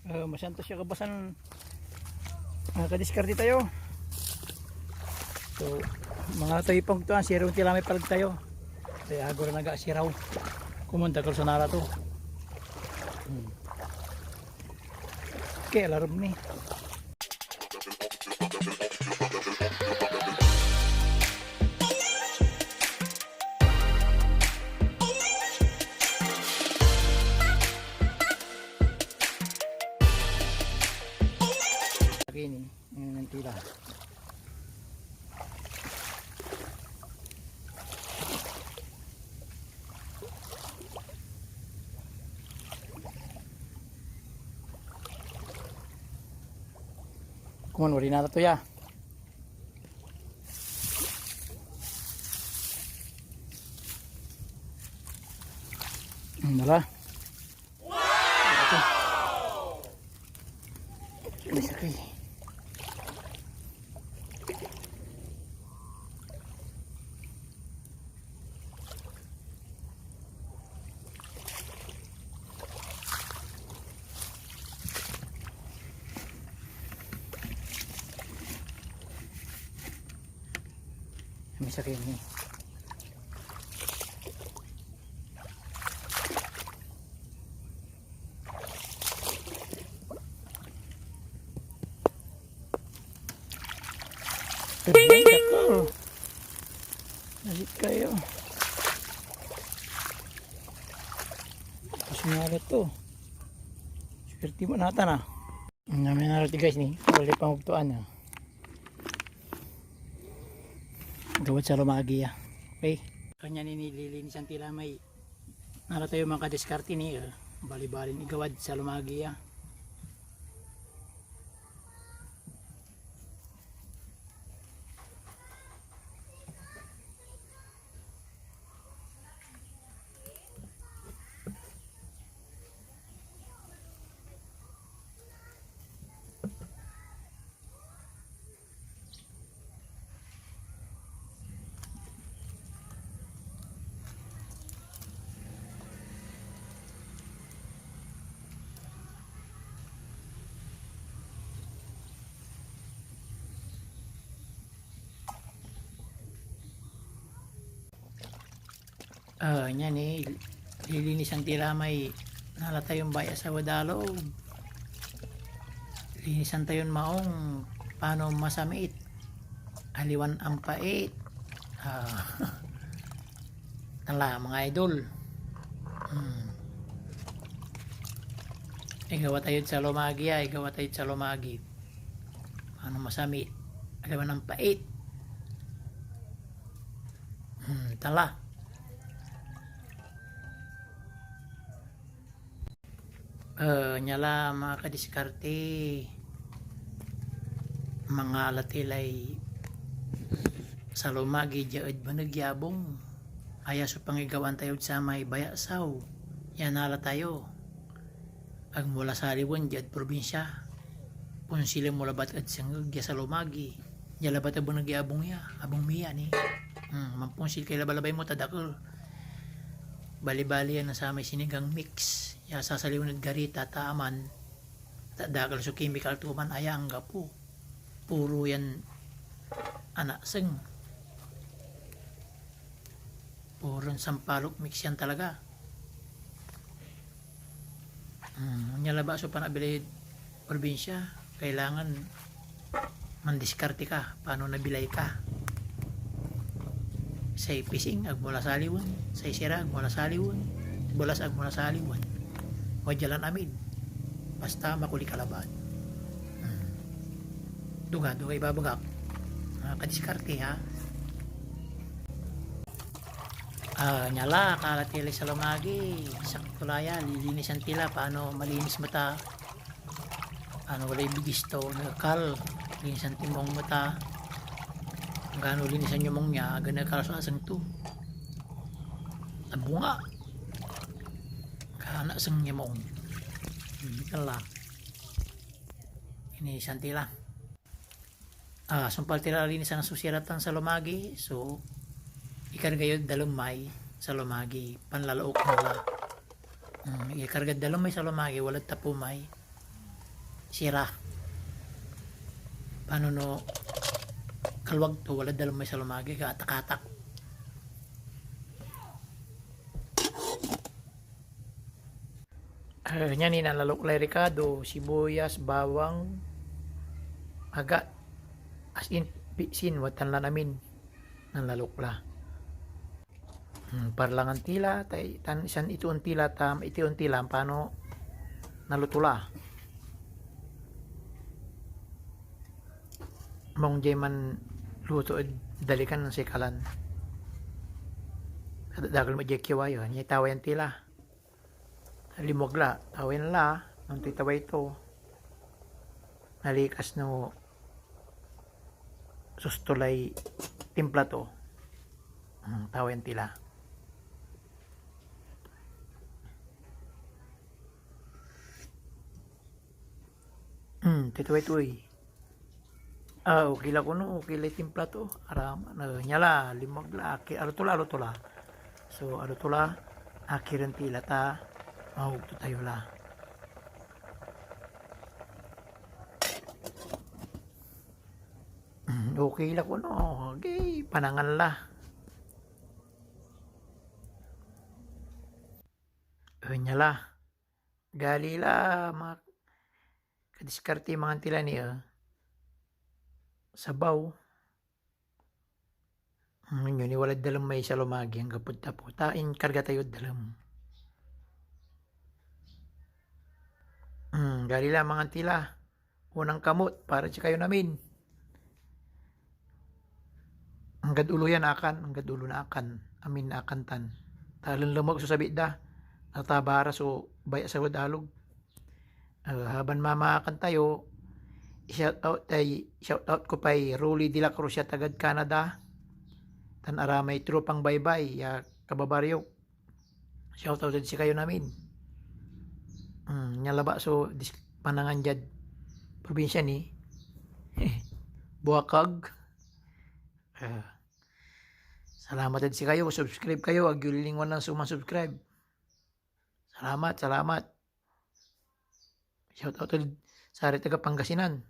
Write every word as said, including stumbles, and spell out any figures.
Ah, masantos ya kabuasan, ah, kadiskarte tayo. So, mga tayo pang tuan, siraw ti la may palag tayo. Kaya agora naga siraw. Kumanta kal sanara to. Hmm. Okay, alarm ni. Laki ni, ngayon ang tila. Kuman, wari na to ya. Ang dala. May sakay. May sakay ni. Bing, bing, bing. Ako. Alit kayo. Tapos nga ulit to. Swerte mo natan, ah. Ang namin na roti, guys, ni. Wala pang ugtuan, ah. Gawad sa lumagi, ah. Okay. Kanya ni nililinisan tila may Nala tayo mga kadiskarte ni, eh, balibalin igawad sa lumagi, ah. Ah, niyan eh, lilinisan ti la may nala tayon bayas a wadalog. Linisan tayon maong, pano masamit, aliwan ampait. Ah, tala, mga idol. Hmm. Igawa tayod sa lumagi, ah. Igawa tayod sa lumagi. Pano masamit, aliwan ampait. Hmm, tala. Eh, nia la, mga kadiskarte, mangala ti lay salomagi dia ed beneg ya abung. Aya so pangigawaan tayod samay bayasaw ya nala tayo. Agmo la saliwen diad probinsia. Ponsilen mo labat ed sengeg ya salomagi. Dia labat a beneg ya abung ya, abung mi ya ni. Hmm, mamponsil kay labalabay mo ta dakel. Balibali yan na samay sinigang mix ya sasaliwen ed garita ta aman, ta dakel so chemical to man aya anggapo. Puro yan anaseng. Puron sampalok mix yan talaga. Hmm, nia labat so panabilay ed probinsia, kailangan mandiskarte ka, pano nabilay ka. Say pising, agmo la saliwen. Say sira, agmo la saliwen. Bulas, agmo la saliwen. Wadia lan amin. Basta makuli ka labat. Hmm. Duga, duga ibabagak. Mga kadiskarte, ha? Ah, nia la, akala ti lay salomagi. Sakto la ya, lilinisan ti la, pano malinis met a, ano, walay bigis to, nakal. Linisan ti maong met a. Anggano linisan yo maong nia, aga nakal so aseng to. Nabunga. Kana aseng nia maong. Hmm, nia la. Linisan ti la. Ah, sumpal ti la linisan so sira tan salomagi, so ikarga yod dalem may salomagi, panlalaok mo la. Mm, ikargad dalem may salomagi, walad tapew may. sira. Paano no kalwag to, wala dalem may salumagi, katak-katak. Eh, nia ni nanlalok lay rikado, sibuyas, bawang, agat, asin, bitsin, watan lan amin. Nanlalok la. Hmm, parlangan ti la, tay, tan isan itoon ti la, ta itoon ti la, pano naluto la. Mong jay manluto ed dalikan nen say kalan. Dagel met jay kiwa yo, nia tawayan ti la. Limwag la, tawayan la, no antoy taway to. Nalikas no susto lay timpla to. Hmm, tawayan ti la. Hmm, titaway to eh. Ah, okay la kono, okay lay timpla to. Aram, ano, nia la, limwag la, aki-, aro to la, aro to la. So, aro to la, akiren ti la ta, mahug to tayo la. Hmm, okay la kono, okay, panangan la. Eh, nia la. Gali la, mga kadiskarte, mangan ti la ni, eh. Sabaw. Hmm, yun, walad dalem may salumagi, anggapod tapo. Ta inkarga tayod dalem. Hmm, gali la, mangan ti la. Unang kamot, para sikayon amin. Anggad ulo yan akan, anggad ulo na akan, amin akan tan. Ta lenlemeg so sabit da, nataba ra so bay a sawed alog. Ah, haban mamaakan tayo, i-shout out tay, shout out ko pay Rolly de la Cruz ya tagad Canada, tan aramay tropang baybay ya kababaryo. Shout out ed sikayon amin. Hmm, nia labat so dis-, panangan diad probinsya ni Buakag. Ah, salamat ed sikayo, subscribe kayo, agyo lilingwanan so mansubscribe. Salamat, salamat. Shout out ed saray taga Pangasinan.